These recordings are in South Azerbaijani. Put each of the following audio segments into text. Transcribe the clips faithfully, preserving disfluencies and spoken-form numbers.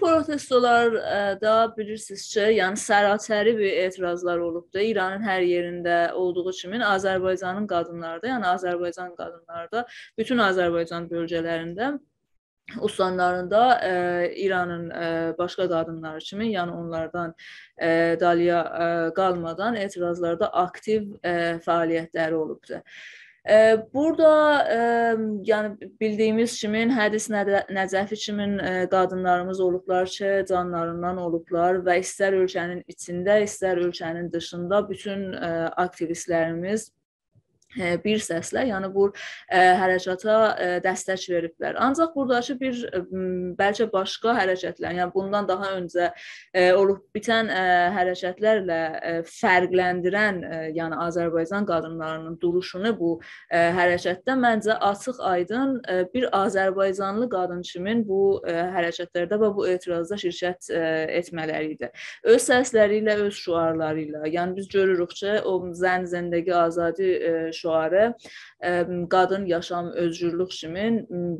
پروتستولاردا بیلیرسینیز کی، یعنی سراسری بیر اعتراضلار اولوبدو. ایرانین هر یئرینده اولدوغو کیمی آذربایجانین قادینلاری دا، یعنی آذربایجان قادینلاری دا بوتون آذربایجان بؤلگه‌لرینده، استانلاریندا، ائ، ایرانین، ائ، باشقا قادینلاری کیمی، یعنی اونلاردان، ائ، دالییا، ائ، قالمادان اعتراضلاردا آکتیو، ائ، فعالیتلری اولوبدو. ائ، بورادا، ائ، یعنی بیلدیگیمیز کیمی حدیث نجه-، نجفی کیمی، ائ، قادینلاریمیز اولوبلار کی، جانلاریندان اولوبلار و ایستر اؤلکه‌نین ایچینده، ایستر اؤلکه‌نین دیشیندا بوتون، ائ، آکتیویستلریمیز، ائ، بیر سسله، یعنی بو، ائ، حرکاتا، ائ، دستک وئریبلر. آنجاق بوراداکی بیر، ائ، م، بلکه باشقا حرکتلر، یعنی بوندان داها اؤنجه، ائ، اولوب بیتن، ائ، حرکتلرله، ائ، فرقلندیرن، ائ، یعنی آذربایجان قادینلارینین دوروشونو بو، ائ، حرکتده منجه آچیق آیدین، ائ، بیر آذربایجانلی قادین کیمی بو، ائ، حرکتلرده و بو اعتراضدا شرکت، ائ، ائتمه‌لری ایدی. اؤز سسلری ایله، اؤز شعارلاری ایله. یعنی بیز گؤروروک کی، او «زن، زندگی، آزادی»، ائ، شعاری، ائ، «قادین، یاشام، اؤزگورلوک» کیمی، م،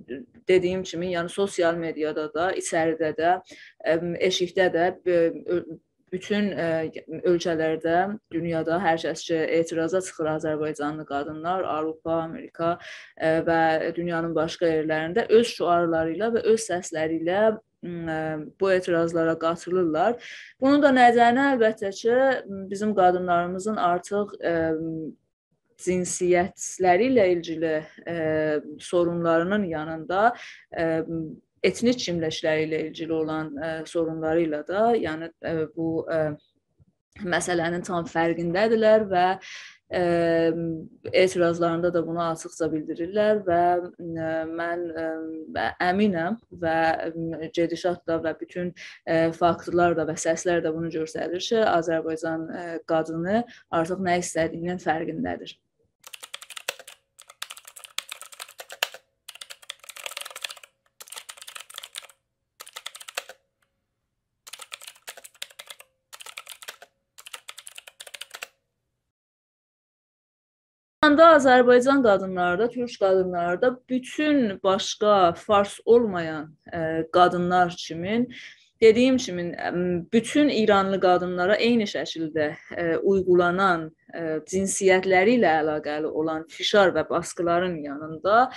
دئدیگیم کیمی، یعنی سوسیال مئدیادا دا، ایچریده ده، ائ، ائشیکده ده، ائ، اؤ-، بوتون، ائ، اؤلکه‌لرده، دونیادا هر کس کی، اعتراضا چیخیر آذربایجانلی قادینلار، آوروپا، آمریکا، ائ، و دونیانین باشقا یئرلرینده اؤز شعارلاری ایله و اؤز سسلری ایله، م، ائ، بو اعتراضلارا قاتیلیرلار. بونون دا ندنی البته کی، بیزیم قادینلاریمیزین آرتیق، ائ، جنسیتلری ایله ایلگیلی، ائ، سورونلارینین یانیندا، ائ، ائتنیک کیملیکلری ایله ایلگیلی اولان، ائ، سورونلاری ایله ده، یعنی، ائ، بو، ائ، مسئله‌نین تام فرقینده‌دیرلر و، ائ، اعتراضلاریندا دا بونو آچیقجا بیلدیریرلر و، ائ، من، ائ، امینم و، ائ، گئدیشات دا و بوتون، ائ، فاکتلار دا و سسلر ده بونو گؤستریر کی، آذربایجان، ائ، قادینی آرتیق نه ایسته‌دیگینین فرقینده‌دیر. آندا آذربایجان قادینلاری دا، تورک قادینلاری دا، بوتون باشقا فارس اولمایان، ائ، قادینلار کیمی، دئدیگیم کیمی، ام، بوتون ایرانلی قادینلارا عینی شکیلده، ائ، اویغولانان، ائ، جنسیتلری ایله علاقه‌لی اولان فشار و باسقیلارین یانیندا،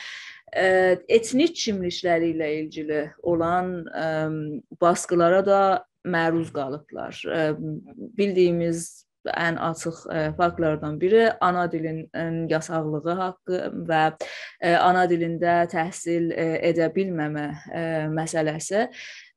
ائ، ائتنیک کیملیکلری ایله ایلگیلی اولان، ام، باسقیلارا دا معروض قالیبلار. ائ، بیلدیگیمیز ان آچیق، ائ، فاکتلاردان بیری آنا دیلین، ائ، یاساقلیغی حاققی و، ائ، آنا دیلینده تحصیل، ائ، ائده بیلمه‌مه، ائ، مسئله‌سی.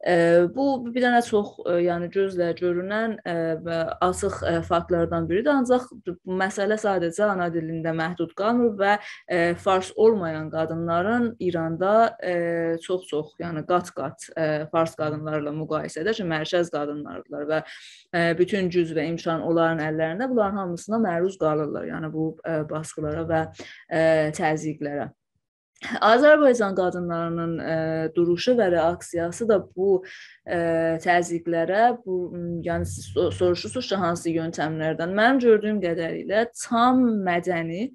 ائ، بو بیر دنه چوخ، ائ، یعنی گؤزله گؤرونن، ائ، و آچیق، ائ، فاکتلاردان بیریدیر. آنجاق بو مسئله ساده‌جه آنا دیلینده محدود قالمیر و، ائ، فارس اولمایان قادینلارین ایراندا، ائ، چوخ-چوخ، یعنی قات-قات، ائ، فارس قادینلاری ایله مقایسه‌ده کی، مرکز قادینلاریدیرلار و ائ، بوتون گوج و امکان اونلارین اللرینده، بونلارین هامیسینا معروض قالیرلار، یعنی بو، ائ، باسقیلارا و، ائ، تضییقلره. آذربایجان قادینلارینین، ائ، دوروشو و رئاکسیاسی دا بو، ائ، تضییقلره، بو، م، یعنی سیز سو-، سوروشورسونوز کی، هانسی یؤنتملردن؟ منیم گؤردویوم قدریله تام مدنی،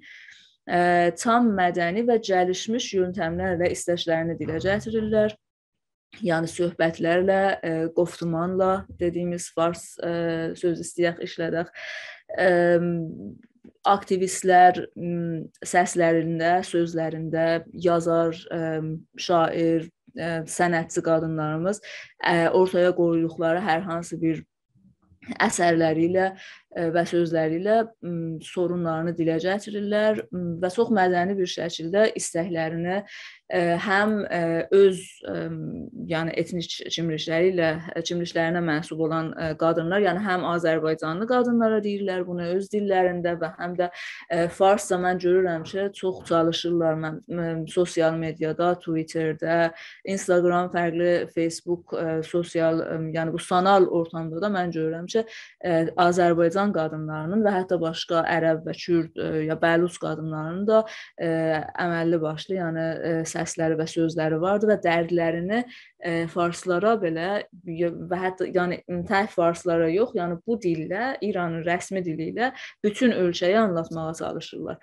ائ، تام مدنی و گلیشمیش یؤنتملرله ایستکلرینی دیله گتیریرلر. یعنی صحبتلرله، ائ، گفتمانلا دئدیگیمیز فارس، ائ، سؤز ایسته‌یک ایشله‌دک، ائ، آکتیویستلر، م، سسلرینده، سؤزلرینده، یازار، ائ، شاعر، ائ، صنعتچی قادینلاریمیز، ائ، اورتایا قویدوقلاری هر هانسی بیر اثرلری ایله، ائ، و سؤزلری ایله، م، سورونلارینی دیله گتیریرلر، م، و چوخ مدنی بیر شکیلده ایستکلرینی، ائ، هم، ائ، اؤز، ائ، یعنی ائتنیک کیملیکلری ایله، ائ، کیملیکلرینه منسوب اولان، ائ، قادینلار، یعنی هم آذربایجانلی قادینلارا دئییرلر بونو اؤز دیللرینده و هم ده، ائ، فارسجا من گؤرورم کی، چوخ چالیشیرلار. من، من سوسیال مئدیادا، توییترده، اینستاگرام، فرقلی فیسبوک، ائ، سوسیال، ائ، یعنی بو سانال اورتامدا دا من گؤرورم کی، ائ، آذربایجان قادینلارینین و حتی باشقا عرب و کورد، ائ، یا بلوچ قادینلارینین دا، ائ، عمللی باشلی، یعنی، ائ، سسلری و سؤزلری واردی و دردلرینی، ائ، فارسلارا بئله، ی-، و حتی، یعنی، تک فارسلارا یوخ، یعنی بو دیلله، ایرانین رسمی دیلی ایله بوتون اؤلکه‌یه آنلاتماغا چالیشیرلار.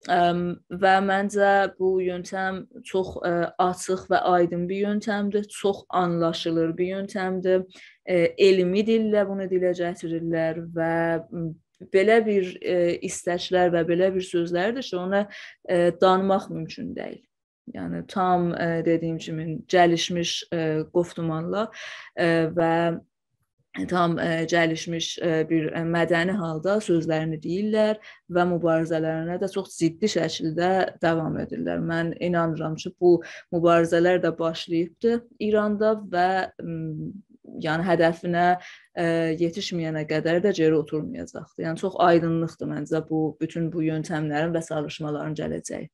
ام، و منجه بو یؤنتم چوخ، ائ، آچیق و آیدین بیر یؤنتمدیر، چوخ آنلاشیلیر بیر یؤنتمدیر. ائ، علمی دیلله بونو دیله گتیریرلر و، م، بئله بیر، ائ، ایستکلر و بئله بیر سؤزلردیر کی، اونو، ائ، دانماق مومکون دئییل. یعنی، تام، ائ، دئدیگیم کیمی، گلیشمیش، ائ، گفتمانلا، ائ، و تام، ائ، گلیشمیش، ائ، بیر، ائ، مدنی حالدا سؤزلرینی دئییرلر و موباریزه‌لرینه ده چوخ جدی شکیلده داوام ائدیرلر. من اینانیرام کی، بو موباریزه‌لر ده باشلاییبدی ایراندا و، م، یعنی، هدفینه، ائ، یئتیشمه‌ینه قدر ده گئری اوتورمایاجاقدیر. یعنی، چوخ آیدینلیقدیر منجه بو، بوتون بو یؤنتملرین و چالیشمالارین گله‌جه‌یی.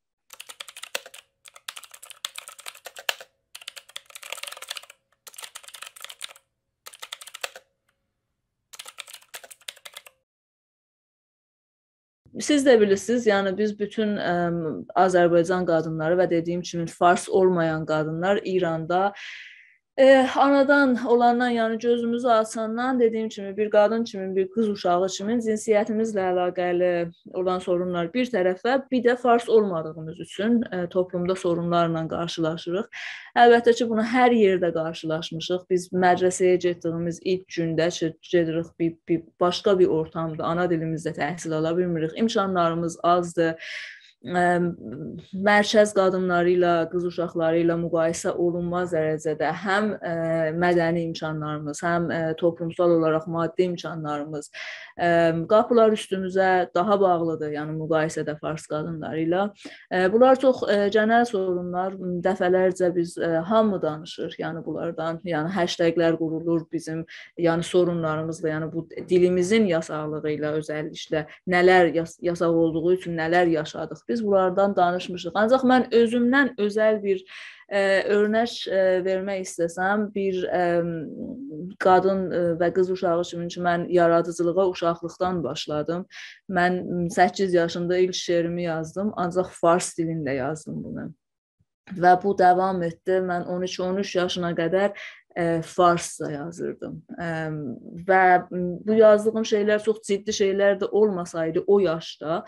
سیز ده بیلیرسینیز، یعنی بیز بوتون، ام، آذربایجان قادینلاری و دئدیگیم کیمی فارس اولمایان قادینلار ایراندا، ائ، آنادان اولاندان، یعنی گؤزوموزو آچاندان، دئدیگیم کیمی، بیر قادین کیمی، بیر قیز اوشاغی کیمی جنسیتیمیزله علاقه‌لی اولان سورونلار بیر طرفه، بیر ده فارس اولمادیغیمیز اوچون، ائ، توپلومدا سورونلارلا قارشیلاشیریق. البته کی، بونو هر یئرده قارشیلاشمیشیق. بیز مدرسه‌یه گئتدیگیمیز ایلک گونده کی، گئدیریک بیر، بیر باشقا بیر اورتامدا، آنا دیلیمیزده تحصیل آلا بیلمیریک. امکانلاریمیز آزدیر. ام، مرکز قادینلاری ایله، قیز اوشاقلاری ایله مقایسه اولونماز درجه‌ده هم، ائ، مدنی امکانلاریمیز، هم، ائ، توپلومسال اولاراق مادی امکانلاریمیز، ام، قاپیلار اوستوموزه داها باغلیدیر، یعنی مقایسه‌ده فارس قادینلاری ایله. ائ، بونلار چوخ، ائ، گئنل سورونلار. م، دفعه‌لرجه بیز، ائ، هامی دانیشیر، یعنی بونلاردان، یعنی هشتگ‌لر قورولور بیزیم، یعنی سورونلاریمیزلا، یعنی بو دیلیمیزین یاساقلیغی ایله اؤزللیکله نه‌لر یاس-، یاساق اولدوغو اوچون نه‌لر یاشادیق. بیز بونلاردان دانیشمیشیق. آنجاق من اؤزومدن اؤزل بیر، ائ، اؤرنک، ائ، وئرمک ایسته‌سم، بیر، ام، قادین، ائ، و قیز اوشاغی کیمی کی، من یارادیجیلیغا اوشاقلیقدان باشلادیم. من، م، سککیز یاشیندا ایلک شعریمی یازدیم، آنجاق فارس دیلینده یازدیم بونو. و بو داوام ائتدی. من اون ایکی، اون اوچ یاشینا قدر، ائ، فارسجا یازیردیم. ام، و بو یازدیغیم شئیلر چوخ جدی شئیلر ده اولماسایدی او یاشدا،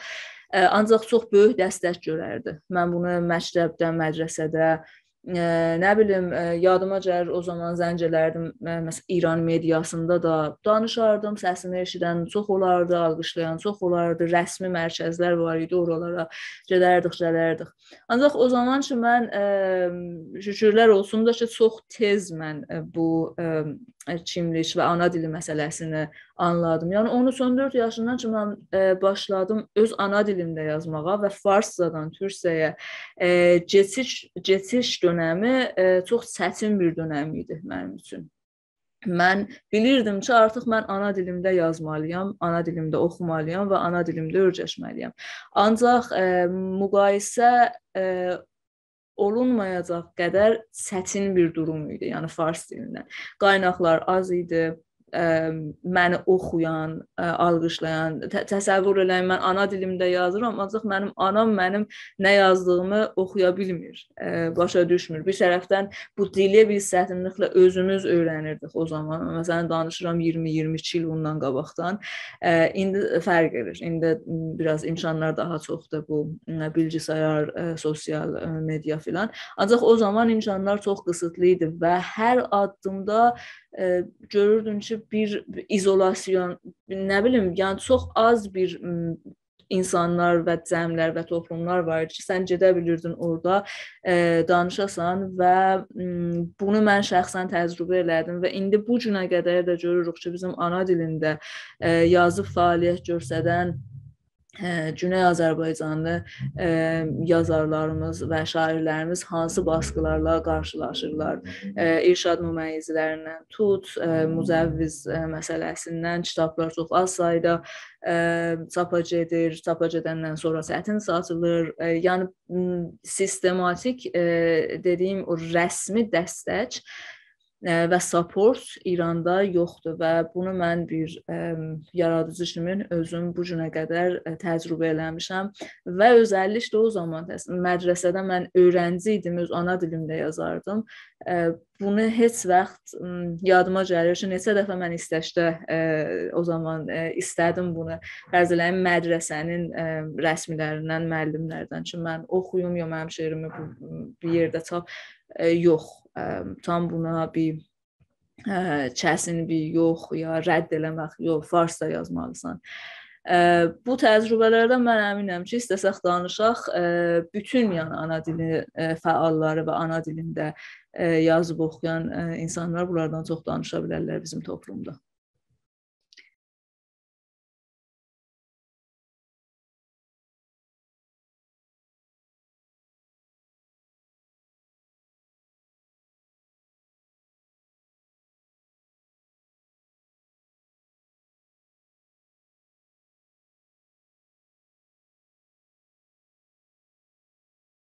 ائ، آنجاق چوخ بؤیوک دستک گؤرردی. من بونو مکتبده، مدرسه‌ده، ائ، نه بیلیم، ائ، یادیما گلیر، او زامان زنگ ائلردیم، ائ، مثلا، ایران مئدیاسیندا دا دانیشاردیم، سسیمی ائشیدن چوخ اولاردی، آلقیشلایان چوخ اولاردی، رسمی مرکزلر وار ایدی، اورالارا گئدردیک، گلردیک. آنجاق او زامان کی، من، ائ، شوکورلر اولسون دا کی، چوخ تئز من، ائ، بو، ائ، کیملیک و آنا دیلی مسئله‌سینی آنلادیم. یعنی، اون اوچ، اون دؤرد یاشیندان کی، من، ائ، باشلادیم اؤز آنا دیلیمده یازماغا و فارسجادان تورکجه‌یه، ائ، کئچیش، کئچیش دؤنمی، ائ، چوخ چتین بیر دؤنم ایدی منیم اوچون. من بیلیردیم کی، آرتیق من آنا دیلیمده یازمالییام، آنا دیلیمده اوخومالییام و آنا دیلیمده اؤیرشمه‌لییم. آنجاق، ائ، مقایسه، ائ، اولونمایاجاق قدر چتین بیر دوروم ایدی، یعنی فارس دیلیندن. قایناقلار آز ایدی، ائ، منی اوخویان، ائ، آلقیشلایان. ت-، تصور ائله‌یین، من آنا دیلیمده یازیرام، آنجاق منیم آنام منیم نه یازدیغیمی اوخویا بیلمیر، ائ، باشا دوشمور. بیر طرفدن بو دیلی بیز چتینلیکله اؤزوموز اؤیرنیردیک او زامان. مثلا، دانیشیرام اییرمی، اییرمی ایکی ایل بوندان قاباقدان. ائ، ایندی فرق ائدیر. ایندی بیر آز امکانلار داها چوخدور بو، ائ، بیلگیسایار، ائ، سوسیال، ائ، مئدیا فلان. آنجاق او زامان امکانلار چوخ قیسیتلی ایدی و هر آددیمدا، ائ، گؤروردون کی، بیر ایزولاسیون، نه بیلیم، یعنی چوخ آز بیر، م، اینسانلار و جمعلر و توپلوملار وار ایدی کی، سن گئده بیلیردین اورادا، ائ، دانیشاسان و، م، بونو من شخصا تجربه ائله‌دیم و ایندی بو گونه قدر ده گؤروروک کی، بیزیم آنا دیلینده، ائ، یازیب فعالیت گؤسترن، ائ، گونئی آذربایجانلی، ائ، یازارلاریمیز و شاعیرلریمیز هانسی باسقیلارلا قارشیلاشیرلار. ائ، ارشاد ممیزلریندن توت، ائ، مجوز، ائ، مسئله‌سیندن کیتابلار چوخ آز سایدا، ائ، چاپا گئدیر، چاپا گئدندن سونرا چتین ساتیلیر. ائ، یعنی، م، سیستماتیک، ائ، دئدیگیم او رسمی دستک ائ، و support ایراندا یوخدور و بونو من بیر، ائم، یارادیجی کیمی اؤزوم بو گونه قدر، ائ، تجربه ائله‌میشم و اؤزللیکله او زامان تس-، مدرسه‌ده من اؤیرنجی ایدیم، اؤز آنا دیلیمده یازاردیم. ائ، بونو هئچ واخت، م، یادیما گلیر کی، نئچه دفعه من ایستکده، ائ، او زامان، ائ، ایسته‌دیم بونو. فرض ائله‌یین مدرسه‌نین، ائ، رسمی‌لریندن، معلم‌لردن کی، من اوخویوم، یا منیم شعریمی بو، بیر یئرده چاپ، ائ، یوخ. ائ، تام بونا بیر، ائ، کسین بیر یوخ، یا رد ائله‌مک، یوخ، فارسجا یازمالیسان. ائ، بو تجربه‌لردن من امینم کی، ایسته‌سک دانیشاق، ائ، بوتون، یعنی، آنا دیلی، ائ، فعال‌لاری و آنا دیلینده، ائ، یازیب اوخویان، ائ، اینسانلار بونلاردان چوخ دانیشا بیلرلر بیزیم توپلومدا.